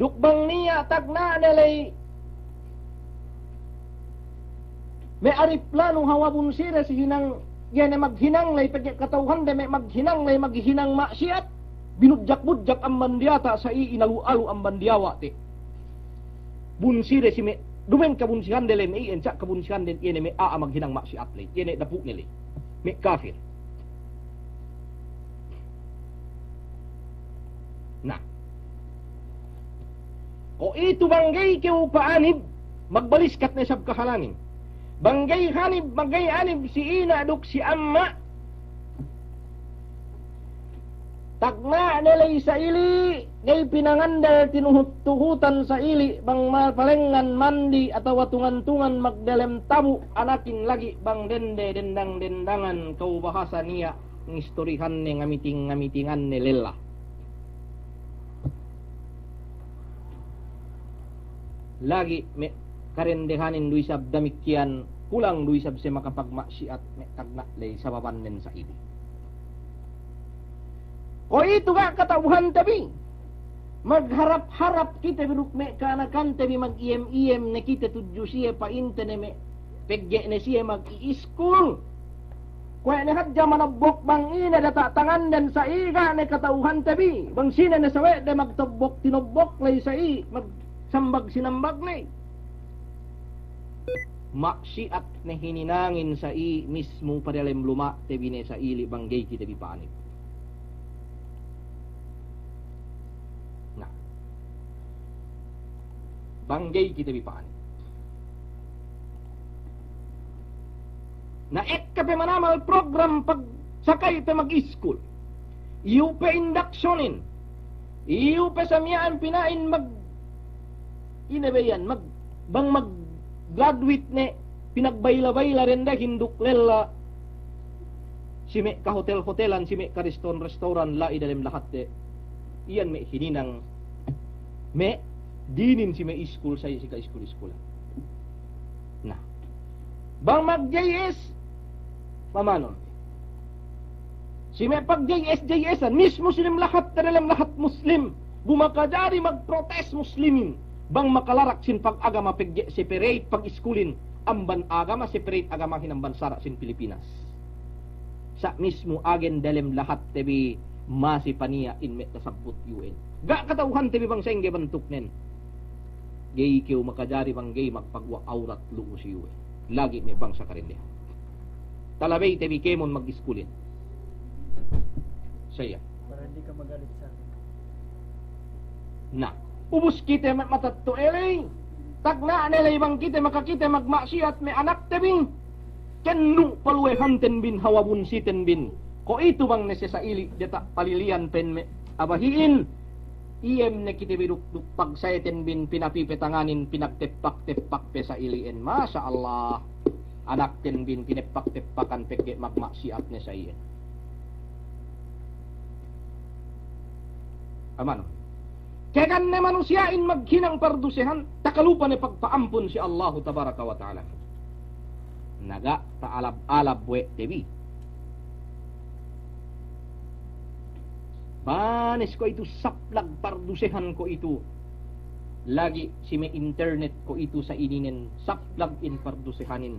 Duk bang niya' tagna'ne ley me' ariplanu hawal bunside si hinang, iye ne maghinang ley pegge' kata'uhande me' maghinang ley maghinang ma'siyat, binudjak-budjak amban diyata' sa'i inalu-alu amban diyawa'te. Bunside si me', duma'in kabunsihande ley me' iyan, sa' kabunsihande iye ne me' a'a maghinang ma'siyat ley, iye ne dapu'ne ley, me' kafir. Na, kuwe'itu bang ga'i kew pa'anib, magbaliskat ne isab kahalangin. Bang ga'i hanib, bang ga'i anib si ina' duk si amma', tagna'ne ley sa'ili', ga'i pinangandel tinuhut-tuhutan sa'ili', bang ma-, palengngan mandi atawa tungan-tungan magdelem tabu', anakin lagi' bang dende dendang-dendangan, kew bahasa niya' ngistorihanne, ngamiting-ngamitinganne lella. Lagi' me' karendehanin du isab damikkiyan, kulang du isab siye makapagma'siyat me' tagna' ley sababannen sa'ili. Kuwe'itu ga' kata'uhante bi, magharap-harap kite bi duk me' ka'anakante bi, magiyem-iyem ne kite tudju siye, pa'inte ne me' pegge' ne siye magiskul. Kuwe' ne hadja manobbok bang ine data' tanganden sa'i, ga' ne kata'uhante bi bang sine ne sawe'de magtobbok tinobbok ley sa'i, magsambag sinambag ley. Ma'siyat ne hininangin sa'i mismu padiyalem luma'te bi ne sa'ili bang ga'i kite bi pa'anib. Na, bang ga'i kite bi pa'anib. Na, ekka pe manamal program pagsakay pe magiskul. Iyu' pe induction-in. Iyu' pe sa miya'an pina'in mag-, ine be iyan, mag-, bang mag-graduate ne, pinagbayla-bayla dendehin duk lella si me' kahotel-hotelan, si me' karestoran-restoran la'i dalem lahatte. Iyan me' hininang me' dinin si me' iskul sa'i, si ka'iskul-iskulan. Na, bang mag-J S, pamanun. Si me' pag-J S-J S-an, mismu si dem lahat, dalem lahat Muslim, bu makajari magprotes Muslimin bang makalarak sin pag-agama pegge' separate pag-iskulin amban agama, separate agamahin amban sara' sin Pilipinas. Sa' mismu agen dalem lahatte bi masi paniya' in me' tasabbut iyu'en. Ga' kata'uhante bi bang sa'ingge bantuknen. Ga'i kew makajari bang ga'i magpaguwa' awrat lu'u si iyu'en. Lagi' me' bangsa karendehan. Talabeyte bi kēmon magiskulin. Saya. Na, ubus kite me' matetto'a ley, tagna'ne ley bang kite makakite magma'siyat me' anakte bi. Kennu' paluwehanten bin, hawal bunsiten bin. Kuwe'itu bang ne siye sa'ili diyata' paliliyan pen me' abahi'in. Iyem ne kite bi duk, duk pagsayten bin, pinapi pe tanganin, pinagteppak-teppak pe sa'ili'en. Masya Allah. Anakten bin, tineppak-teppakan pegge' magma'siyat ne sa'i'en. Amanu. Kēgan ne manusiya'in maghinang pardusehan, takalupa ne pagpa'ampun si Allahu tabaraka wa ta'ala. Na ga' ta'alab-alab we' te bi. Banes kuwe'itu saplag pardusehan kuwe'itu. Lagi' si me' internet kuwe'itu sa ininen saplag in pardusehanin.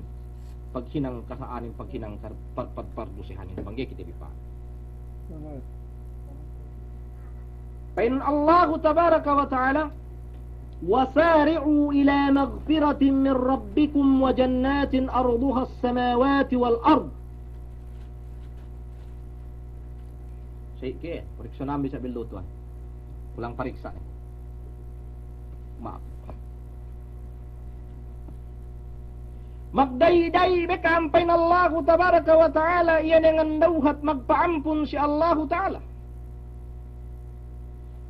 Paghinang kasa'anin, paghinang kar-, par-, par-, pardusehanin. Bang ga'i kite bi pa. Pa'in Allahu tabaraka wa ta'ala, "Wasari'u ila maghfiratin min rabbikum wa jannatin arduhas samawati wal ard." Sa'i ke, pariksa nabi sa' bellu tuwan. Kulang pariksa ne. Ma'ap. Magdayday be ka'am pa'in Allahu tabaraka wa ta'ala, iye ne ngandawhat magpa'ampun si Allahu ta'ala.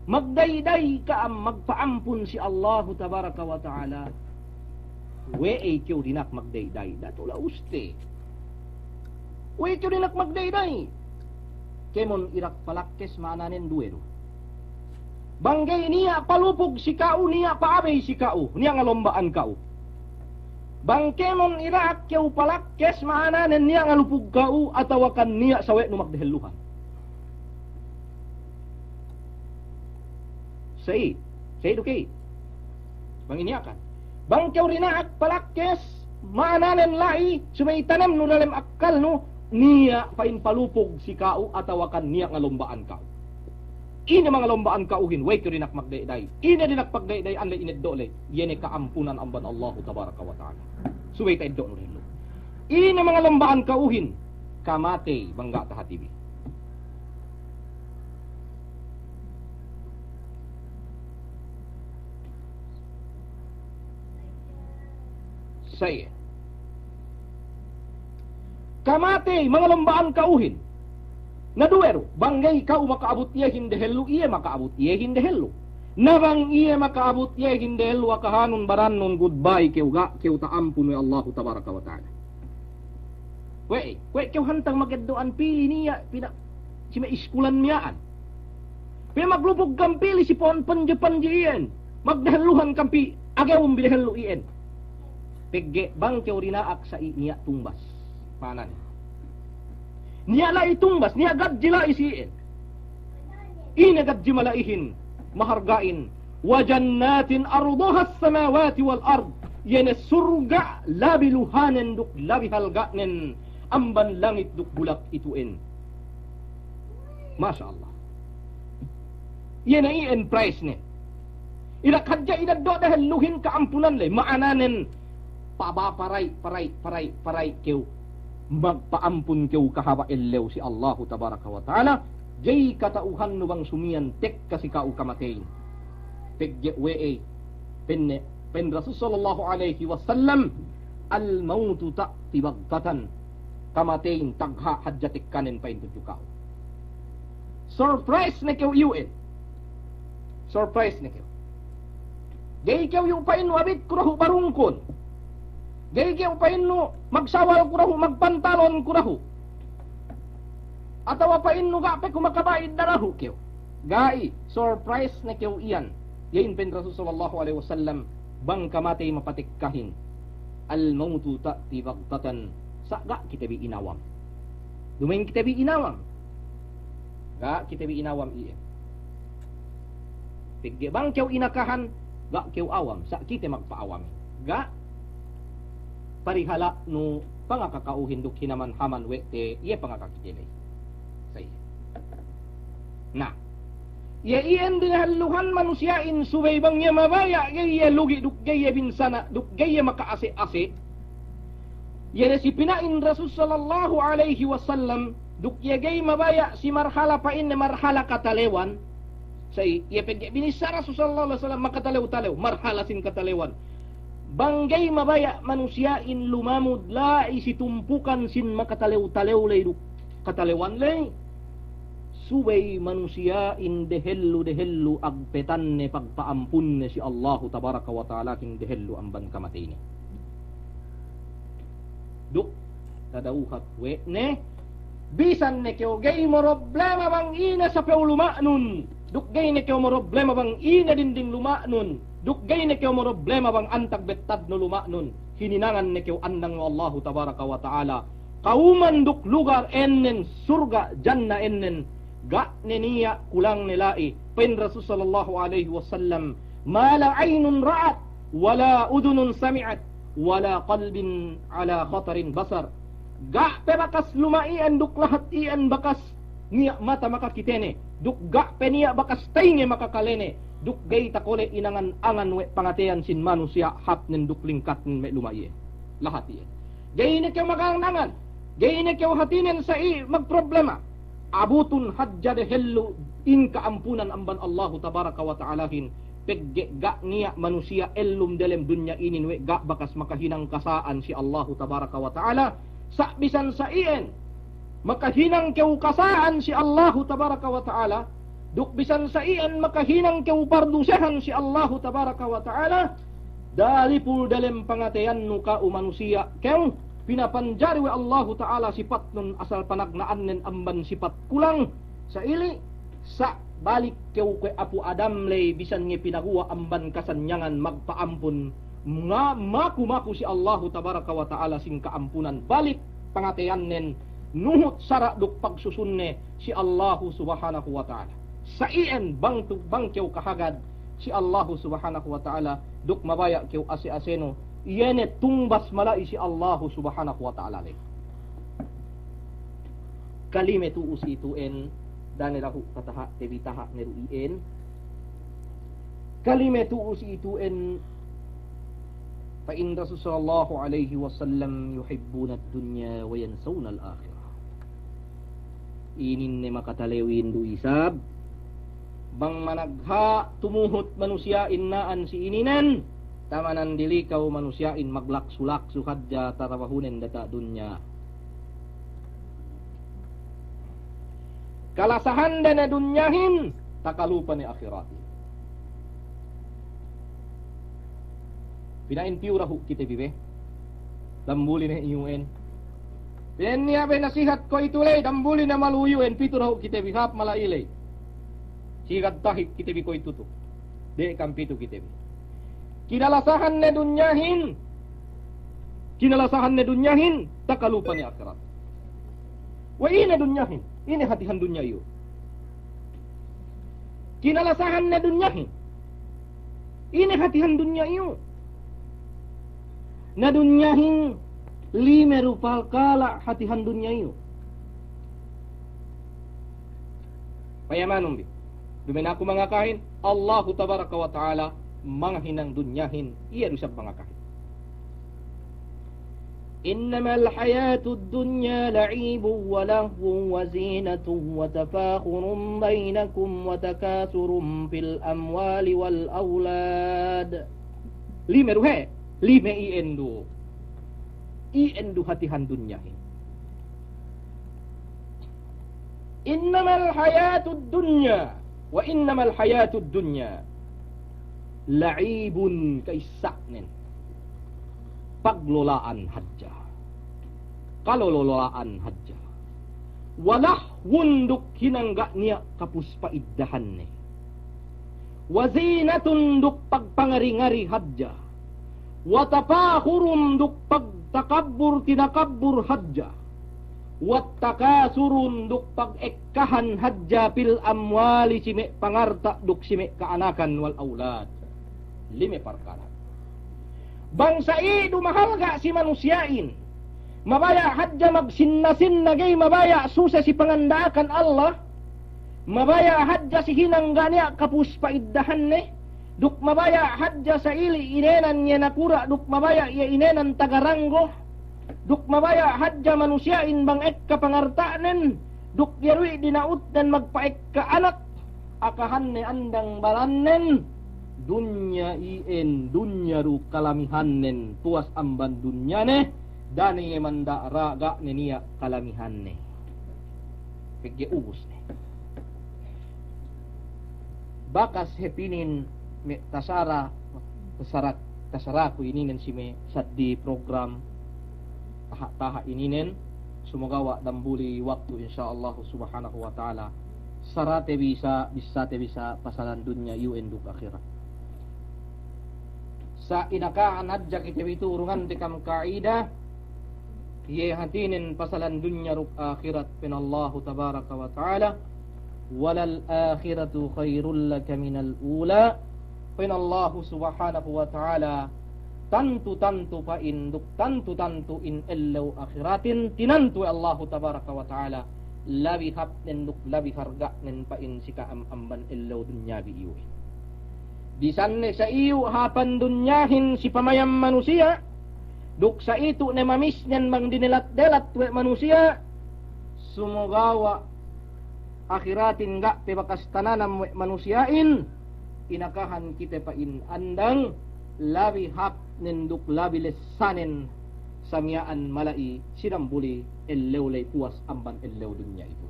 Magdayday ka'am magpa'ampun si Allahu tabaraka wa ta'ala. We'ey kew dina'ak magdayday? Datu' la uste. We'ey kew dina'ak magdayday? Kēmon irak palakkes ma'ananen duwe du. Bang ga'i niya' palupug si ka'u, niya' pa'abey si ka'u, niya' ngalomba'an ka'u. Bang kēmon irak kew palakkes ma'ananen niya' ngalupug ka'u atawakan niya' sawe'nu magdehelluhan. Sa'i, sa'i du ke. Bang iniyakan. Bang kew dina'ak palakkes, ma'ananen la'i, subey tanemnu dalem akkalnu, niya' pa'in palupug si ka'u atawakan niya' ngalomba'an ka'u. Ine mangalomba'an ka'uhin, we'ey kew dina'ak magdayday. Ine dina'ak pagdayday'an ley, ineddo' ley, iye ne ka'ampunan amban Allahu tabaraka wa ta'ala. Subey ta'eddo'nu dehellu. Ine mangalomba'an ka'uhin, kamatey bang ga' tahatibi. Sa'i. Kamatey mangalomba'an ka'uhin. Na duwe du, bang ga'i ka'u maka'abut iyehin dehellu, iye maka'abut iyehin dehellu. Na bang iye maka'abut iyehin dehellu, akahanun barannun, goodbye kew, ga' kew ta'ampun we' Allahu tabaraka wa ta'ala. Kuwe', kuwe' kew hantang mageddo'an pili niya' pina-, si me' iskulan miya'an. Pe maglupug kam pili si po'on panji-panji iyan. Magdehelluhan kam pī, agewum bi dehellu iyan. Pegge' bang kew dina'ak sa'i niya' tungbas. Ma'anane, niya' la'i tungbas, niya' gadji la'i si iyan. Ine gadji mala'ihin? Maharga'in. Wa jannatin arduhas samawati wal ard. Iye ne surga' labi luhanen duk labi halga'nen amban langit duk bulak itu'en. Masya Allah. Iye ne iyan price ne. Ila' hadja ineddo' dehelluhin ka'ampunan ley, ma'ananen paba-, paray, paray, paray, paray kew. Magpa'ampun kew kahaba' ellew si Allahu tabaraka wa ta'ala. Ga'i kata'uhannu bang sumiyan tekka si ka'u kamateyin. Pegge' we'ey, pa'inne, pa'in Rasul sallallahu alaihi wasallam, "Al-mautu ta'ti baghtatan." Kamateyin tagha' hadja tekkanen, pa'in, tudju ka'u. Surprise ne kew iyu'en. Surprise ne kew. Ga'i kew iyu' pa'innu abitku dahu' barungkun. Ga'i kew pa'innu magsawalku dahu', magpantalonku dahu'. Atawa pa'innu ga' pe ku makaba'id da dahu' kew. Ga'i, surprise ne kew iyan. Iyan pa'in Rasul sallallahu alaihi wasallam, bang kamatey mapatekkahin. Al-mautu ta'ti baghtatan. Sa' ga' kite bi inawam. Duma'in kite bi inawam. Ga' kite bi inawam iyan. Pegge' bang kew inakahan, ga' kew awam, sa' kite magpa'awam. Ga' parihala'nu pangaka ka'uhin duk hinaman-haman we' te iye pangaka kite ley. Sa' iye. Na, iye iyan dehelluhan manusiya'in subey bang iye mabaya' ga'i iye lugi' duk ga'i iye binsana' duk ga'i iye maka'ase'-ase'. Iye ne si pina'in Rasul sallallahu alaihi wasallam, duk iye ga'i mabaya' si marhala pa'inne marhala katalewan. Sa' iye pegge' binissā Rasul sallallahu alaihi wasallam makatalew-talew, marhala sin katalewan. Bang ga'i mabaya' manusiya'in lumamud la'i si tumpukan sin makatalew-talew ley duk katalewan ley, subey manusiya'in dehellu-dehellu agpetanne pagpa'ampunne si Allahu tabaraka wa ta'alahin dehellu amban kamateyne. Duk tadawhat we' ne, bisan ne kew ga'i moroblema bang ine sapew luma'nun, duk ga'i ne kew moroblema bang ine dinding luma'nun, duk ga'i ne kew moroblema bang antag bettadnu luma'nun, hininangan ne kew andang we' Allahu tabaraka wa ta'ala kawman duk lugar ennen, surga' janna ennen, ga' ne niya' kulangne la'i. Pa'in Rasul sallallahu alaihi wasallam, "Ma la ainun ra'at, wa la udhunun sami'at, wa la qalbin ala khatari bashar." Ga' pe bakas luma' iyan duk lahat iyan bakas niya' mata makakitene, duk ga' pe niya' bakas taynge makakalene, duk ga'i takole' inangan-angan we' pangateyan sin manusiya' hāpnen duk lingkatnen me' luma' iye. Lahat iye. Ga'i ne kew magangan-angan, ga'i ne kew hātinen sa'i magproblema. Abutun hadja dehellu in ka'ampunan amban Allahu tabaraka wa ta'alahin, pegge' ga' niya' manusiya' ellum delem dunya inin we' ga' bakas makahinang kasa'an si Allahu tabaraka wa ta'ala, sa' bisan sa'i'en makahinang kew kasa'an si Allahu tabaraka wa ta'ala, duk bisan sa'i'en makahinang kew pardusehan si Allahu tabaraka wa ta'ala, dalipul delem pangateyannu ka'u manusiya' kew, pinapanjari we' Allahu ta'ala sipatnun asal panagna'annen amban sipat kulang, sa' ili', sa' balik kew kuwe' apu' Adam ley bisan nge pinaguwa' amban kasanyangan magpa'ampun, nga-, maku-maku si Allahu tabaraka wa ta'ala sin ka'ampunan balik pangateyannen nuhut sara' duk pagsusunne si Allahu subhanahu wa ta'ala. Sa' iyan bang tu-, bang kew kahagad si Allahu subhanahu wa ta'ala duk mabaya' kew ase'-asenu, iye ne tungbas mala'i si Allahu subhanahu wa ta'ala ley. Kalime tu'u si itu'en, da'a ne dahu' kataha', tebi taha' ne du iyan. Kalime tu'u si itu'en, pa'in Rasul sallallahu alaihi wasallam, "Yuhibbuna ad-dunya wa yansawna al-akhirah." Inin ne makatalewin du isab. Bang managha' tumuhut manusiya'in na'an si ininen, tamanan dilikaw manusiya'in maglaksu-laksu hadja tarabahunen data' dunya. Kalasahande ne dunyahin, takalupa ne akhiratin. Pina'in piyu dahu' kite bi be? Dambuli ne iyu'en. Pina'in niya' be nasihat kuwe'itu ley, dambuli ne malu iyu'en, pitu dahu' kite bi, hāp mala'i ley. Sigad tahik kite bi kuwe'itu tu. De' kam pitu kite bi. Kinalasahan ne dunyahin, Kinalasahan ne dunyahin, takalupa ne ahirat. We' ine dunyahin, ine hatihan dunya iyu. Kinalasahan ne dunyahin, ine hatihan dunya iyu. Na dunyahin lime du palkala' hatihan dunya iyu. Payamanun bi. Duma'in aku mangakahin, Allahu tabaraka wa ta'ala mangahinang dunyahin, iye du isab mangakahin. إنما الحياة الدنيا لعب ولهو وزينة وتفاخر بينكم وتكاثر في الأموال والأولاد. Lime du he, lime iyan du. Iyan du hatihan dunyahin. إنما الحياة الدنيا، وإنما الحياة الدنيا لعب, ka'issa'nen paglola'an hadja, kalolola'an hadja. ولهو, duk hinang ga' niya' kapus pa'iddahanne. وزينة, duk pagpangari-ngari hadja. وتفاخر, duk pagtakabbur-tinakabbur hadja. وتكاثر, duk pagekkahan hadja, في الأموال, si me' pangarta' duk si me' ka'anakan, والأولاد, lime parkala'. Bang sa iyan du mahalga' si manusiya'in, mabaya' hadja magsinna-sinna, ga'i mabaya' suse si panganda'akan Allah, mabaya' hadja si hinang ga' niya' kapus pa'iddahanne, duk mabaya' hadja sa'ili' inēnan iye nakura', duk mabaya' iye inēnan taga ranggo, duk mabaya' hadja manusiya'in bang ekka pangarta'nen, duk iye du i' dina'utnen magpa'ekka anak, akahanne andang balannen, dunya iyan, dunya du kalamihannen, puwas amban dunyane, da'a ne iye manda'ara ga' ne niya' kalamihanne. Pegge' ubus ne. Bakas hātinen me' tasara, tasara, tasaraku ininen si me' saddi program taha'-taha' ininen, sumogawa' dambuli waktu, insya Allahu subhanahu wa ta'ala. Sarate bi sa, bissāte bi sa pasalan dunya iyu'en duk ahirat. Sa' inaka'an hadja kite bi tu urungante kam ka'ida, iye hātinen pasalan dunya duk ahirat, pa'in Allahu tabaraka wa ta'ala, وللآخرة خير لك من الأولى. Pa'in Allahu subhanahu wa ta'ala, tantu-tantu pa'in duk tantu-tantu in ellew ahiratin, tinantu we' Allahu tabaraka wa ta'ala, labi hāpnen duk labi harga'nen pa'in si ka'am amban ellew dunyabi iyu'in. Bisan ne sa iyu' hāpan dunyahin si pamayam manusiya', duk sa itu' ne mamisnen bang dinelat-delat we' manusiya', sumogawa' ahiratin ga' pe bakas tananam we' manusiya'in, inakahan kite pa'in andang labi hāpnen duk labi lessanen sa miya'an mala'i si dambuli ellew ley puwas amban ellew dunya itu.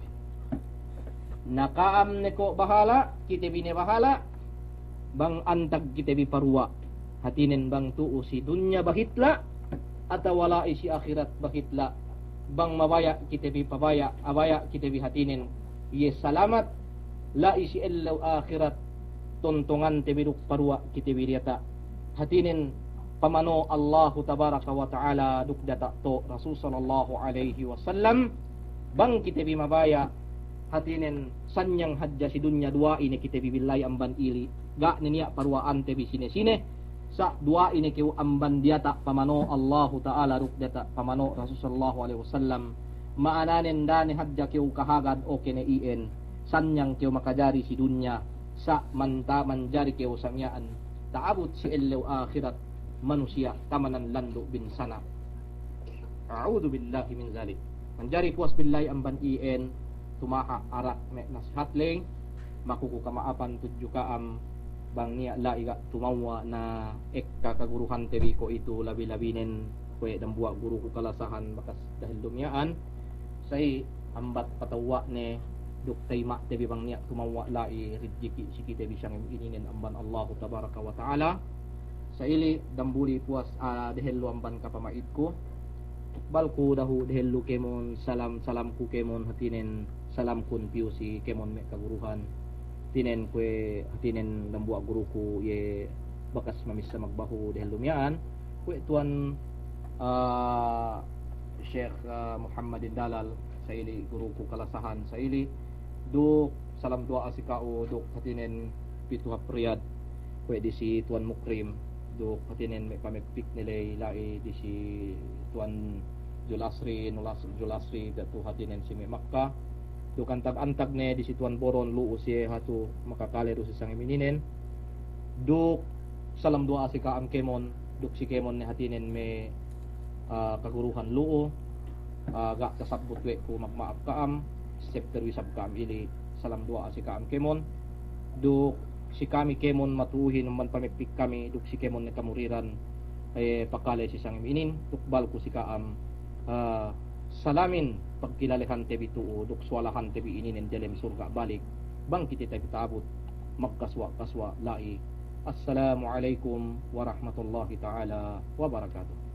Na ka'am ne ko' bahala', kite bi ne bahala', bang antag kite bi paruwa', hātinen bang tu'u si dunya bahitla', atawa la'i si ahirat bahitla', bang mabaya' kite bi pabaya', abaya' kite bi hātinen iye salamat, la'i si ellew ahirat tontongante bi duk paruwa' kite bi diyata'. Hātinen pamano' Allahu tabaraka wa ta'ala duk diyata' to' Rasul sallallahu alaihi wasallam, bang kite bi mabaya', hātinen sanyang hadja si dunya duwa'i ne kite bi billahi amban ili', ga' ne niya' paruwa'ante bi sine-sine, sa' duwa'i ne kew amban diyata' pamano' Allahu ta'ala duk diyata' pamano' Rasul sallallahu alaihi wasallam, ma'ananen da'a ne hadja kew kahagad oke ne iyan, sanyang kew makajari si dunya, sa' manta manjari kew sa miya'an ta'abut si ellew ahirat manusiya' tamanan landu' binsana'. A'udhu billahi min zalik. Manjari puwas billahi amban iyan, tumaha' arak me' nasihat ley, maku ku kama'apan tudju ka'am bang niya' la'i ga' tumawwa' na ekka kaguruhante bi ko' itu labi-labinen kuwe' dambuwa' guruku kalasahan bakas dahellu miya'an, sa'i ambat patawwa'ne duk tayima'te bi bang niya' tumawwa' la'i rijiki' si kite bi sangem ininen amban Allahu tabaraka wa ta'ala. Sa'ili' dambuli puwas, ah, dehellu amban kapama'itku. Balku dahu' dehellu kēmon, salam, salamku kēmon, hātinen salamkun piyu si kēmon me' kaguruhan. Hātinen kuwe', hātinen dambuwa' guruku iye bakas mamissa magbahu dehellu miya'an. Kuwe' tuwan Ah, Sheikh, ah, Muhammadin Dalal sa'ili, guruku kalasahan sa'ili. Duk salam duwa'a si ka'u, duk hātinen pitu hap Riyadh, kuwe' disi Tuwan Mukrim, duk hātinen me' pamekpik ne ley la'i disi Tuwan Julasri, Nulas-, Julasri, duk hātinen si me' Makkah. Duk antag-antag ne disi Tuwan Boron lu'u siye hatu makakale du si sangem ininen. Duk salam duwa'a si ka'am kēmon, duk si kēmon ne hātinen me', ah, kaguruhan lu'u, ah, ga' tasabbut we' ku, magma'ap ka'am, chapter du isab ka'am ili, salam duwa'a si ka'am kēmon, duk si kami kēmon matu'uhin amban pamekpik kami, duk si kēmon ne kamuriran, eh, pakale si sangem inin, duk balku si ka'am, ah, salamin pagkilalehante bi tu'u, duk suwalahante bi ininen diyalem surga' balik, bang kite tabi ta'abut magkasuwa'-kasuwa' la'i. Assalamu alaikum warahmatullahi ta'ala wabarakatuh.